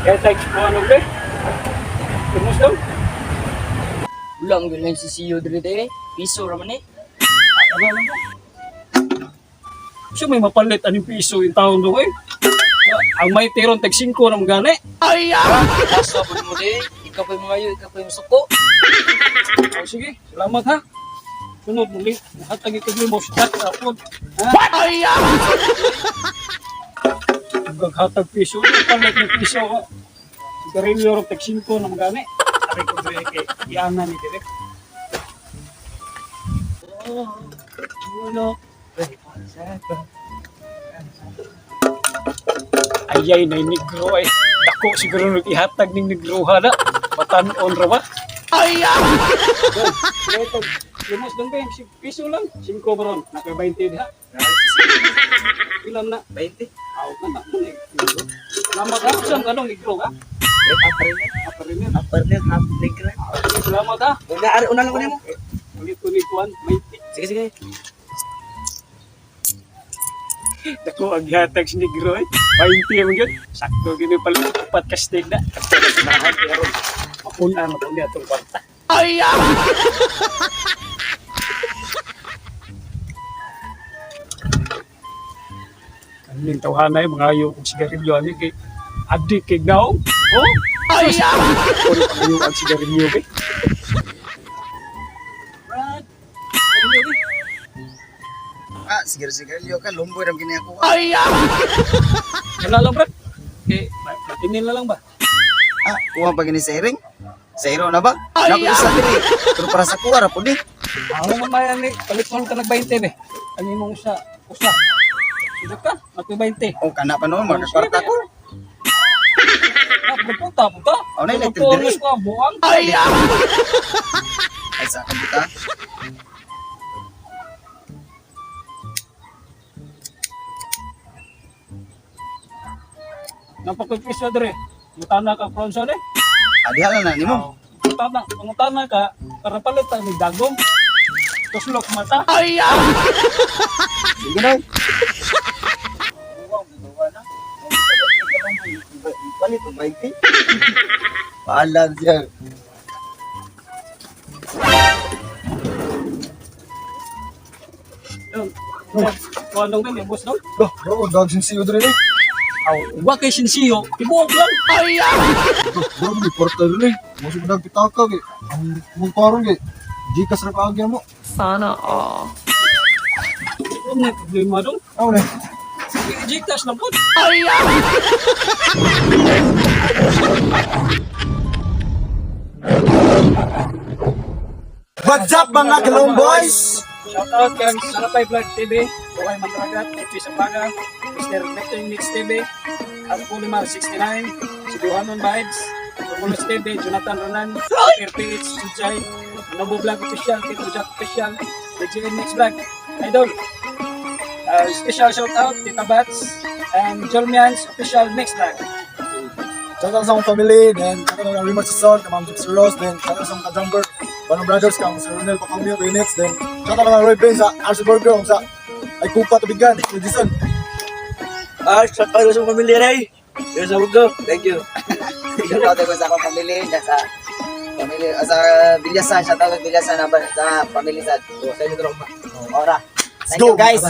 Kaya tayo kuha nung be. Limos daw. Wala ang galing si CEO diri tayo eh. Piso raman eh. Ano lang ba? Siya may mapalit anong piso yung taon doon eh. Ang may tiron tag 5 na gani. Kaso po mo di. Ikaw pa yung mga yun, ikaw pa yung suko. Oh, sige, salamat ha. Sunod muli, hatag ikag limos at apod. Ha? Gaghatag piso, palit ng piso ko. Sigarilyo ro tag 5 na gani. Ari ko dire kay iana ni direk. Wala. Ayay na negro ay. Dako siguro nag ihatag ning negro ha na. Matan-on ra ba? Ay! Limos dong ba? Piso lang. 5 baron. Naka 20 diha. Ilan na? 20. Aw na na. Salamat ha. Saan ka nung negro ka? Eh, upper na. Apa rin yan. Upper na, half negra. Salamat ha. Una, ari, una lang ko nimo. Ulit ko ni Kuan. 20. Sige, sige. Dako ang gihatag sa negro eh. 20 man gyud. Sakto gini pala upat ka steak na. At pero mapuna na po niya itong kwarta. Ay! Kaning tawhanay mga ayo kong sigarilyo ani kay adik kay gaong. Oh! Ay! Kuno ayo ang sigarilyo kay. Brad, sigarilyo kay. Ah, sigarilyo ka, lumboy ram kini ako. Wala lang, Brad. Eh, matinil na lang ba? Ah, kuha pa gini sa iring? Sa iro na ba? Naku isa diri. Pero para sa kuha ra pud ni. Ako mamaya ni, palit mo ka nag-20 eh. Ang imong usa, usa. Sino ka? Mag-20. O kana pa noon mga kwarta ko. Ah, pupunta, punta. Oh, na, electric diri. ko, buang. Ay sa akong buta. Napakipisa diri. Mutana ka, Bronson eh. Adiha lang na nimo. Mutana, mutana ka, para palit tayo ni dagom. Tuslok mata. Sige na. Palit og 20. Paalam siya. Yun. Kuha nung din, boss dong. Dah, bro, dag sinsiyo diri ni. Aw, wa kay sinsiyo, tibuok lang. Bro, may kwarta diri. Mo sa dag pitaka kay. Ang mong karon kay. Gcash ra kaagyan mo. Sana all. Huwag na problema dong. Aw ne. Gcash lang po. What's up mga Kalong Boys? Shout out kay Sarapay Vlog TV, Buhay Mandragat, Epi Sampaga, Mr. Betting Mix TV, at Pulimar 69, Sibuhanon Vibes, Tumulos TV, Jonathan Ronan, RPH Sujay, Nobo Vlog Official, Tito Jack Official, DJN Mix Vlog, Idol. Special shout out, Tita Bats, and Jolmians Official Mix Vlog. Shout out sa akong family, then shout out kang Rimar Sison, kang Ma'am Gypsy Rose, then shout out sa mga jumper, Banong Brothers, kang Sir Ronel Pacamio, Phoenix, then shout out kang Roy Ben sa RC Burger, kung sa ay Kupa Tubigan, si Jason. Ah, shout out sa pamilya ray. Yo sa ko. Thank you. Shout out ko sa akong pamilya sa pamilya sa Bilyasan, shout out sa Bilyasan na sa pamilya sa Sa inyo drama. Ora. Thank go. you guys.